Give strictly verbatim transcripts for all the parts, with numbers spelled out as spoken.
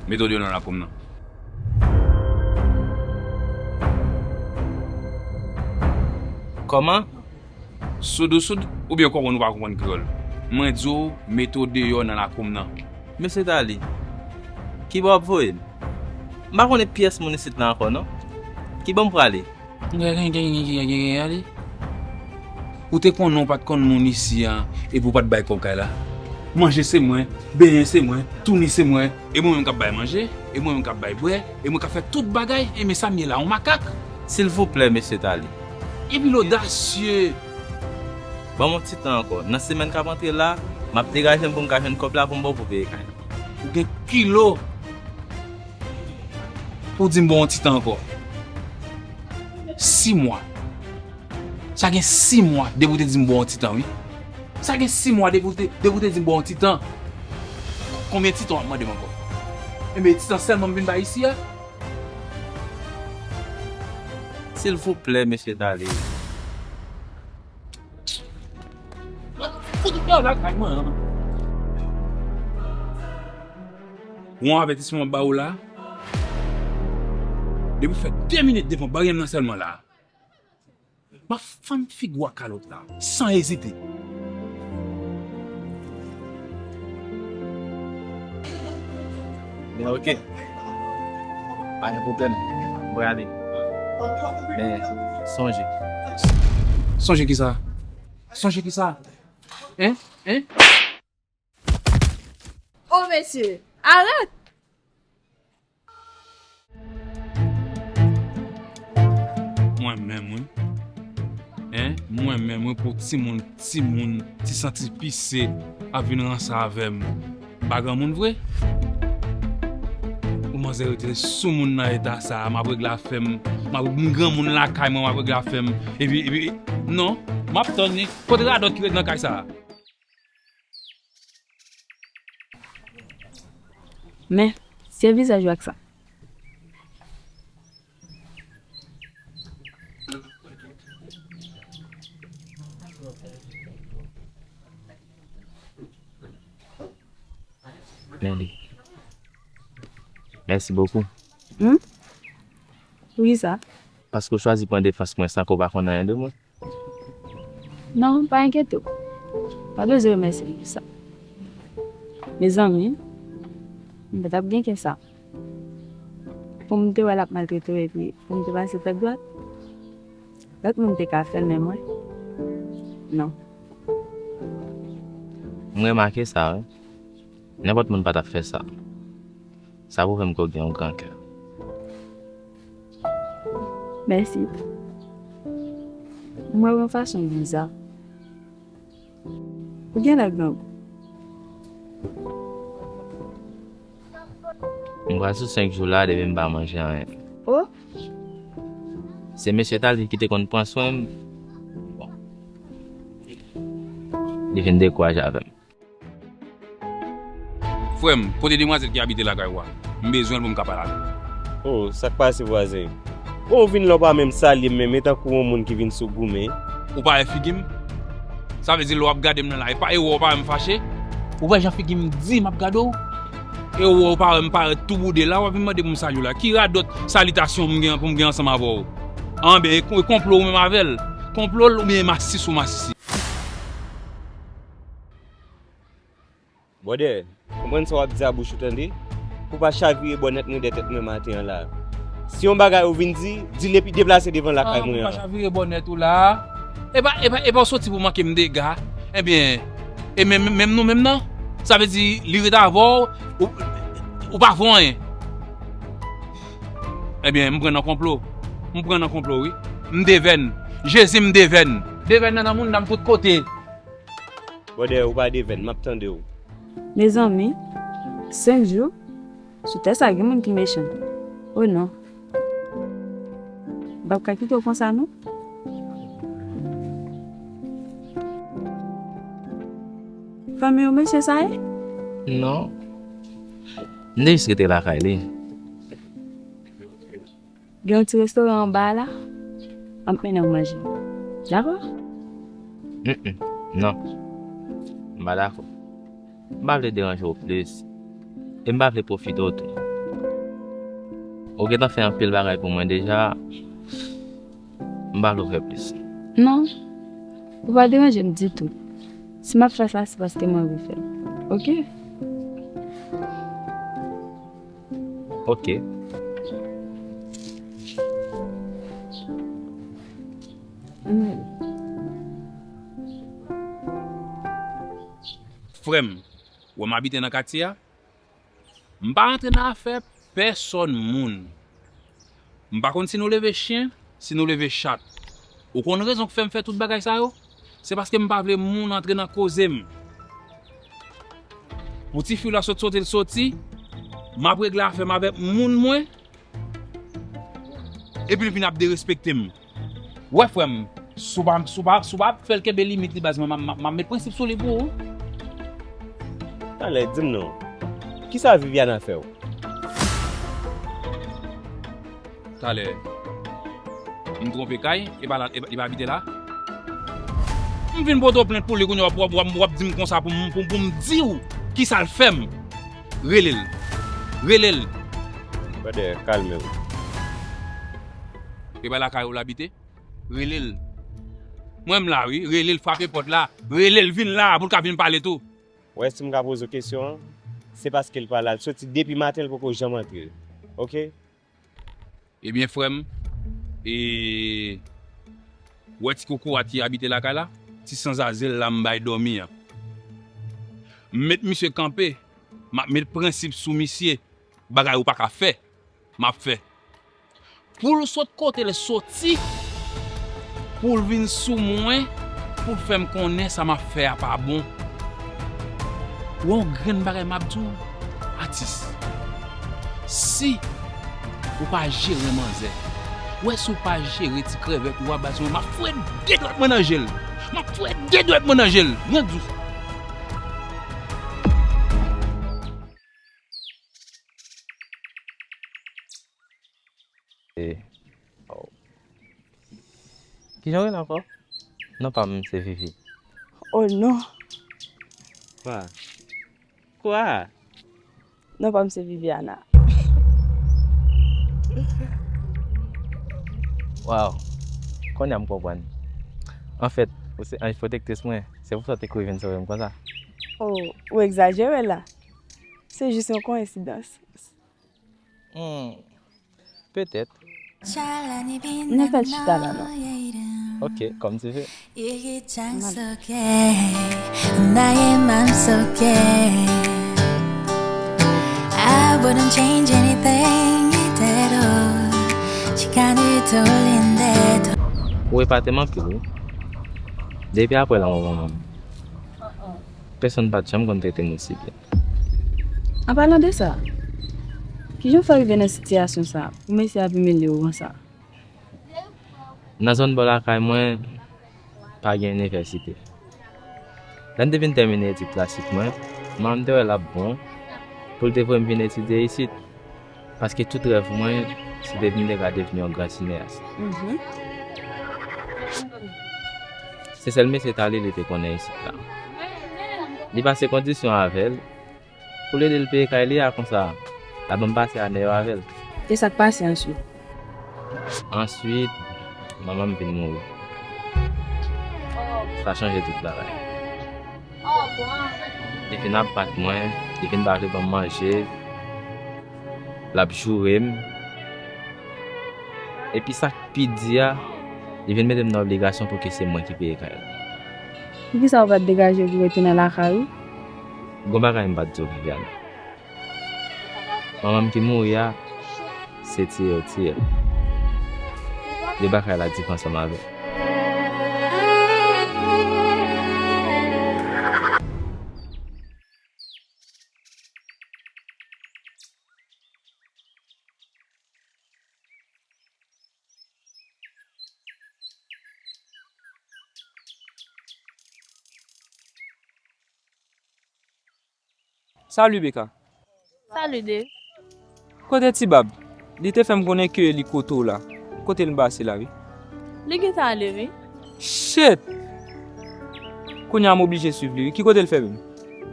Mete w deyò nan lakou m nan. Kòman? Soud ou soud, oubyen w konprann ou pa konprann kreyòl? Mwen di w, mete w deyò nan lakou m nan. Mesye Tali, kibò w ap voye m? M pa konnen pyès moun isit la ankò, non. Kibò m prale? Gen, gen, gen, gen, gen, gen, gen, ale. Ou te konnen w pa t konn moun isi a, epi w pa t bay kòb kay la? Manje se mwen, benyen se mwen, touni se mwen. E mwen menm k ap bay manje, e mwen menm k ap bay bwè, e mwen k ap fè tout bagay, e men sa m ye la, yon makak. Silvouplè, mesye Tali. Epi l odasye. Ban m yon ti tan ankò. Nan semèn k ap antre la, m ap degaje m pou m ka jwenn kòb la pou m ba w pou peye kay la. Ou gen kilo pou w di m ban w yon ti tan ankò. Sis mwa. Sa gen sis mwa depi w te di m ban w yon ti tan, wi. Sa gen sis mwa depi w te, depi w te di m ban w yon ti tan. Konbyen ti tan w ap mande m ankò? Enben, ti tan sèlman m vin bay isi a. Silvouplè, mesye Tali. Fout ou deyò lakay mwen an. Yon avètisman m ap ba ou la. Depi w fè de minit devan baryè m nan sèlman la, m ap fann figi w ak kalòt la, san ezite. Men oke. Pa gen pwoblèm. M prale. Men sonje. Sonje kisa? Sonje kisa? Hein? Hein? Oh, mesye, arèt! Mwen menm, wi. Hein? Mwen menm, wi, pou timoun, timoun, ti santi pise ap vin ranse avè m. M pa granmoun vre. Pou manzè rete sou moun nan eta sa a, m ap regle afè m. M ap, m granmoun lakay mwen, m ap regle afè m. Epi, epi, non, m ap tann li. Kote radòt ki ret nan kay sa a? Men, se vizaj ou ak sa. Men li. Mèsi bokou. Hmm? Poukisa? Paske w chwazi pran defans mwen san ke w pa konn anyen de mwen. Non, pa enkyete w. Pa bezwen remèsye m pou sa. Mezanmi, m pa t ap gen kè sa. Pou m te wè l ap maltrete w epi pou m te pase tèt dwat, lòt moun te ka fè l, men mwen, non. M remake sa, wi. Nenpòt moun pa t ap fè sa. Sa pwouve m ke w gen yon gran kè. Mèsi. M wè w yon fason biza. Ou genlè grangou. M pral sou senk jou la depi m pa manje anyen. Oh! Se mesye Talvin ki te konn pran swen m. Bon. Li vin dekouraje avè m. Frè m, kote demwazèl ki abite lakay ou a? M bezwen l pou m ka pale avè l. Oh, sa k pase vwazen? Oh, w vin la w pa menm salye m menm, e tankou yon moun ki vin sou goumen. Ou pa wè figi m? Sa vle di lè w ap gade m nan la, e pa, e wè w pa wè m fache? Ou wè jan figi m di m ap gade w? E wè w pa wè m parèt tou boude la, w ap vin mande pou m salye w la. Ki radòt salitasyon m gen pou m gen ansanm avè w? Anben, e kon-, e konplo ou menm avè l? Konplo l oubyen e masisi sou masisi? Brother, konprann sa w ap di a bouch ou tande. Pou pa chavire bò nèt mwen dèyè tèt mwen maten an la. Si yon bagay ou vin di, di l epi deplase devan lakay mwen an. Ah, pou pa chavire bò nèt ou la. E pa, e pa, e pa w soti pou manke m dega. Ebyen, e menm, menm nou menm nan. Sa vle di, li ret avè w, ou, ou pa fè anyen. Ebyen, m pran nan konplo. M pran nan konplo, wi. M devèn. Jezi, m devèn. Devèn nan nan moun nan m tout kote. Brother, ou pa devèn, m ap tande w. Mezanmi, senk jou, sou tè sa gen moun ki mechan. Oh non. M p ap ka kite w konsa non. Fanmi w mesye sa ye? Non. M te jis rete lakay li. Gen yon ti restoran anba a la, m ap mennen w manje. Dakò? Mm, mm, non. M pa dakò. M pa vle deranje w plis. E m pa vle pwofite w tou. Ou gentan fè anpil bagay pou mwen deja. M pa vle w fè plis. Non. Ou pa deranje m ditou. Si m ap fè sa, se paske m anvi fè l. Oke? Oke. Frè m, ou wè m abite nan katye a? M pa rantre nan afè pèsòn moun. M pa konn si nou leve chen, si nou leve chat. Ou konn rezon k fè m fè tout bagay sa yo? Se paske m pa vle moun antre nan koze m. Pou tifi w la sot soti l soti, m ap regle afè m avèk moun mwen, epi l vin ap derespekte m. Wè frè m, si w pa, si w pa, si w pa fè l kenbe limit li baz mwen, m ap, m ap, m ap met prensip sou li pou ou. Talè, di m non, kisa Viviana fè w? Talè, m twonpe kay, e pa la, e pa, e pa abite la? M vin pote w plent pou li, kounye a w ap, w ap, w ap, w ap di m konsa pou m, pou, pou m di w kisa l fè m. Rele l. Rele l. Brother, kalme w. E pa lakay ou l abite? Rele l. Mwen m la wi, rele l, frape pòt la. Rele l, vin la pou l ka vin pale tou. Ou wè si m ka poze w kesyon an, se paske l pa la. L soti depi maten, l poko janm antre. Oke? Ebyen, frè m, e, ou wè ti kokorat ki abite lakay la? Ti sanzaze l la m bay dòmi an. M met misye kanpe, m ap met prensip sou misye. Bagay ou pa ka fè, m ap fè. Pou l sot kote l soti, pou l vin sou mwen, pou l fè m konnen sa m ap fè a pa bon. Ou wè yon grenn bagay m ap di w, atis. Si ou pa jere manzè, ou wè si w pa jere ti krevèt ou a baz mwen, m ap foure de dwèt mwen nan je l. M ap foure de dwèt mwen nan je l. Mwen di w sa. E, oh. Kijan w rele ankò? Non pa m se Vivi. Oh non. Kwa? Kwa? Non pa m se Viviana. Waw. Kounye a m konprann. Anfèt, ou se anj pwotektris mwen. Se pou sa w te kouri vin sove m konsa. Oh, ou egzajere la. Se jis yon koyensidans. Hmm, petèt. Nou fèt chita la non. Ok, kòm ti ve. Ou epate m anpil wi. Depi apre lanmò manman m, pèsonn pa t janm konn trete m osi byen. An palan de sa, kijan w fè rive nan sitiyasyon sa a pou mesye ap imilye w konsa? Nan zòn bò lakay mwen, pa gen inivèsite. Lè m te fin tèmine etid klasik mwen, manman m te wè l ap bon pou l te voye m vin etidye isit. Paske tout rèv mwen, se te vin te ka devni yon gran sineyas. Se sèl mesye Tali li te konnen isit la. Li pase kondisyon avè l pou l ede l peye kay li a konsa. L ap ban m pase ane yo avè l. E sa k pase answit? Answit, manman m vin mouri. Sa chanje tout bagay. Li vin ap bat mwen, li vin pa vle ban m manje, l ap joure m. Epi sa k pi di a, li vin mete m nan obligasyon pou ke se mwen ki peye kay la. Poukisa ou pa t degaje w pou retounen lakay ou? Gon bagay m pa t di w, Viviane. Manman m ki mouri a, se tiye yo tiye l. Yo ba kay la di ansanm avè l. Salut Beka. Salut Dave. Kote Ti Bab? Li te fè m konnen ke li kote w la. Kote l pase la wi. Li gentan ale wi. Shit! Kounye a m oblije swiv li wi. Ki kote l fè menm?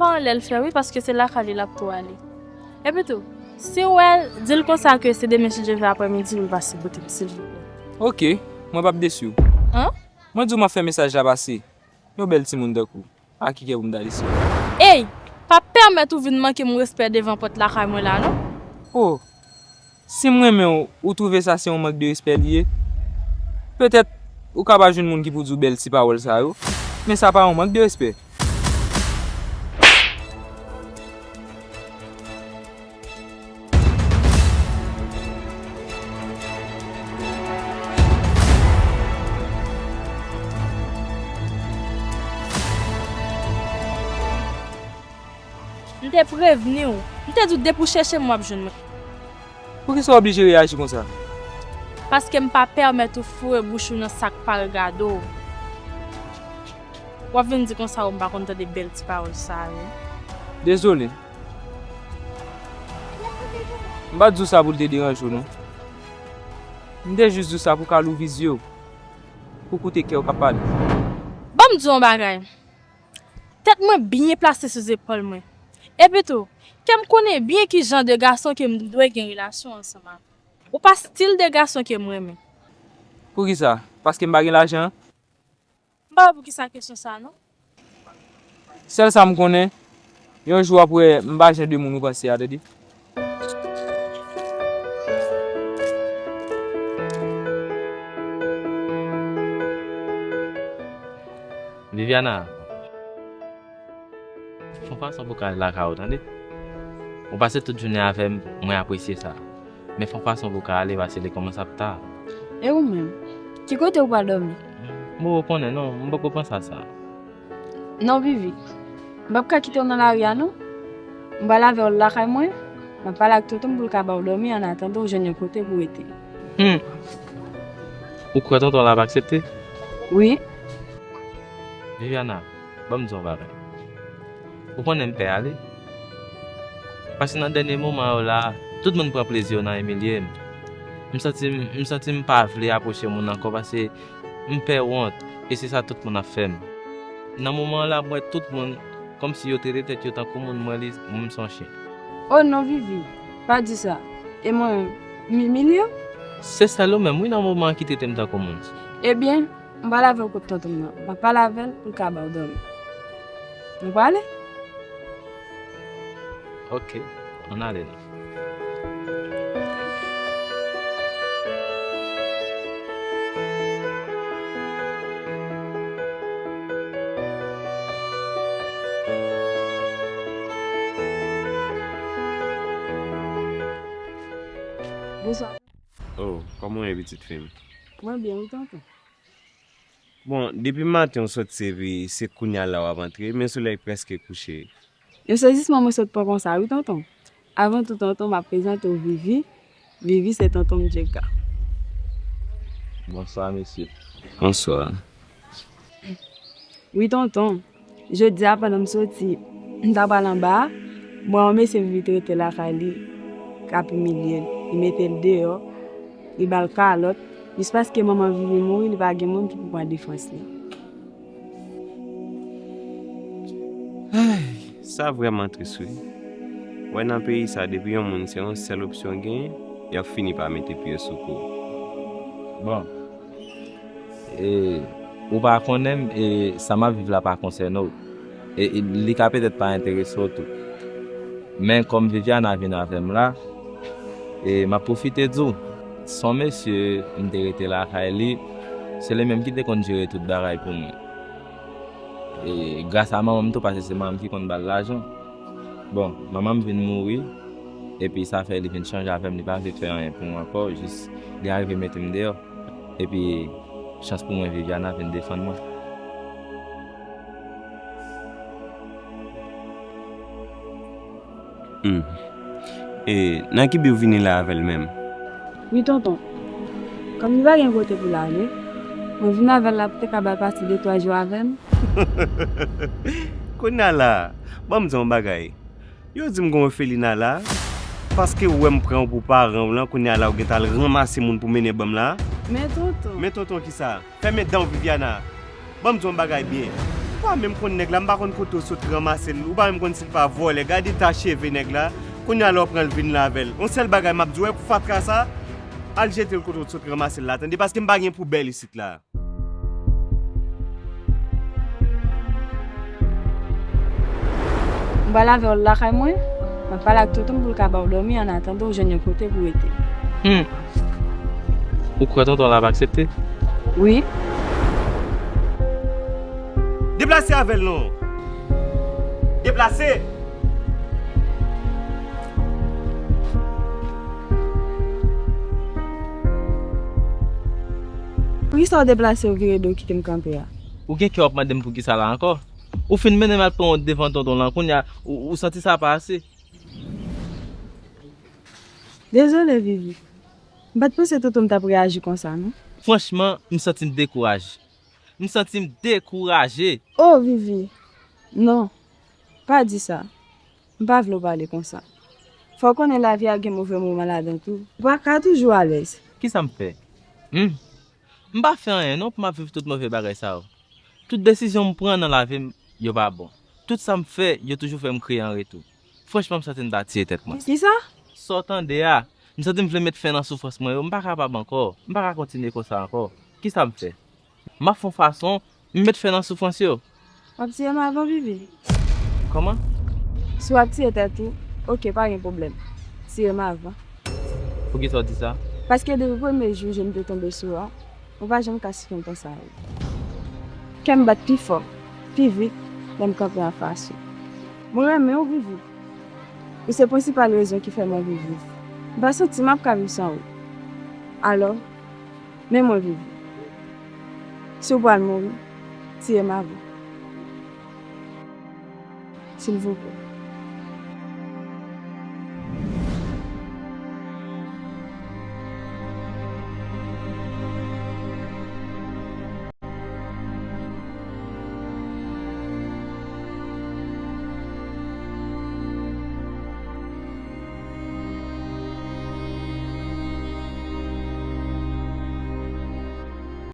Pa anlè l fè wi, paske se lakay li l ap tou ale. Epi tou, Si w wè l, di l konsa ke se demen si Dye vle aprèmidi pou l pase kote m, silvouplè. Oke, mwen p ap desi w. An? Mwen di w m ap fè mesaj la pase. Yon bèl timoun tankou w. A ki kè pou m ta desi w? Ey! Pa pèmèt ou vin manke m respè devan pòt lakay mwen la, non. Oh! Si m renmen w, ou twouve sa se yon mank de respè li ye? Petèt, ou ka pa jwenn moun ki pou di w bèl ti pawòl sa yo, men sa pa yon mank de respè. M te prevni w. M te di w depi w chèche m, w ap jwenn mwen. Poukisa w oblije reyaji konsa? Paske m pa pèmèt ou foure bouch ou nan sa k pa regade w. W ap vin di konsa ou m pa konn tande bèl ti pawòl sa yo. Dezole. M pa t di w sa pou l te deranje w, non. M te jis di w sa pou w ka louvri zye w, pou w koute kè w k ap pale. Ban m di w yon bagay. Tèt mwen byen plase sou zepòl mwen. Epitou, kè m konnen byen ki jan de gason ke m dwe gen relasyon ansanm avè w. Ou pa stil de gason ke m renmen. Poukisa? Paske m pa gen lajan? M pa wè poukisa kesyon sa, non. Sèl sa m konnen, yon jou w ap wè m pa jan de moun ou panse a, tande. Viviana, fè yon fason pou w ka al lakay ou, tande. Ou pase tout jounen avè m, mwen apresye sa. Men fè yon fason pou w ka ale, paske li kòmanse ap ta. E ou menm? Ki kote ou pral dòmi? M poko konnen, non, m poko panse a sa. Non, Vivi. M p ap ka kite w nan lari a, non. M pral avè w lakay mwen. M ap pale ak tonton m pou l ka ba w dòmi annatandan w jwenn yon kote pou w rete. Hmm. Ou kwè tonton la ap aksepte? Wi. Viviana, ban m di w yon bagay. Ou konnen m pè ale. Paske nan dènye moman yo la, tout moun pran plezi yo nan imilye m. M santi m, m santi m pa vle apwoche moun ankò paske m pè wont, e se sa tout moun ap fè m. Nan moman an la, m wè tout moun kòmsi yo trete tèt yo tankou moun, m wè li, m se yon chen. O non, Vivi, pa di sa. E mwen, m imilye w? Se sèl ou menm, wi, nan moman an ki trete m tankou moun. Ebyen, m pral avè w kot tonton m nan. M ap pale avè l pou l ka ba w dòmi. Nou prale? Oke, ann ale non. Bonswa. Oh, kòman w ye, pitit fi m? Mwen byen, wi, tonton. Bon, depi maten w sot se vi, se kounye a la w ap antre, men solèy prèske kouche. Yon sezisman mwen sot pran konsa wi, tonton. Avan tou, tonton, m ap prezante w Vivi. Vivi se tonton m Djeka. Bonswa, mesye. Bonswa. Wi, tonton. Jodi a, pandan m soti, m ta pral anba a, m wè yon mesye Vivi te rete lakay li, k ap imilye l. Li mete l deyò, li ba l kalòt, jis paske manman Vivi mouri, li pa gen moun ki pou pran defans li. Ay, sa vrèman tris, wi. Wè, nan peyi sa, depi yon moun se yon sèl opsyon genyen, y ap fini pa mete pye sou kou. Bon, e, ou pa konnen m, e sa m ap viv la pa konsène w. E, e li ka petèt pa enterese w tou. Men kòm Viviana vin avè m la, e m ap pwofite di w, se yon mesye m te rete lakay li, se li menm ki te konn jere tout bagay pou mwen. E gras a manman m tou, paske se manman m ki konn ba l lajan. Bon, manman m vin mouri, epi sa fè li vin chanje avè m, li pa vle fè anyen pou mwen ankò, jis li arive mete m deyò. Epi, chans pou mwen, Viviana vin defann mwen. Hmm. E nan ki bi w vini la avè l menm? Wi, tonton. Kòm li pa gen kote pou l ale, mwen vin avè l la pou te ka ba l pase de twa jou avè m. Kounye a la, ban m di w yon bagay. Yo di m gen yon òfelina la, paske w wè m pran w pou paran w lan, kounye a la ou gentan al ranmase moun pou mennen ban m la. Men tonton. Men tonton kisa? Fèmen dan w, Viviana. Ban m di w yon bagay byen. Ou pa menm konn nèg la, m pa konn kote w sot ranmase l, ou pa menm konn si l pa vòlè. Gade eta cheve nèg la, Kounye a lè w pran l vin la avè l. Yon sèl bagay m ap di w, wè kou fatra sa, al jete l kote w t sot ranmase l la, tande, paske m pa gen poubèl isit la. M pral avè w lakay mwen, m ap pale ak tonton m pou l ka ba w dòmi annatandan w jwenn yon kote pou w rete. Hmm. Ou kwè tonton l ap aksepte? Wi. Deplase avè l non. Deplase. Poukisa w deplase w vire do kite m kanpe a? Ou gen kè w ap mande m poukisa la ankò? Ou fin mennen m al pran w devan tonton lan, kounye a ou, ou santi sa pa ase? Dezole, Vivi. M pa t panse tonton m t ap reyaji konsa, non. Franchman, m santi m dekouraje. M santi m dekouraje. Oh, Vivi. Non. Pa di sa. M pa vle w pale konsa. Fò w konnen lavi a gen move moman ladan tou. Ou pa ka toujou alèz. Kisa m fè? Hmm. M pa fè anyen non pou m ap viv tout move bagay sa yo. Tout desizyon m pran nan lavi m, yo pa bon. Tout sa m fè, yo toujou fè m kriye an retou. Franchman, m santi m ta tiye tèt mwen. Kisa? Sa w tande a, m santi m vle met fen nan soufrans mwen yo, m pa kapab ankò. M pa ka kontinye konsa ankò. Kisa m fè? M ap fè yon fason, m met fen nan soufrans yo. W ap tiye m avan, Vivi? Kòman? Si w ap tiye tèt ou, oke, pa gen pwoblèm. Tiye m avan. Poukisa w di sa? Paske depi premye jou je m te tonbe sou ou a, ou pa janm ka sikonn panse a ou. Kè m bat pi fò, pi vit, lè m kanpe anfas ou. Mwen renmen w, Vivi. Ou se prensipal rezon ki fè m anvi viv. M pa santi m ap ka viv san ou. Alò, men mwen, Vivi. Si w pral mouri, tiye m avan. Silvouplè.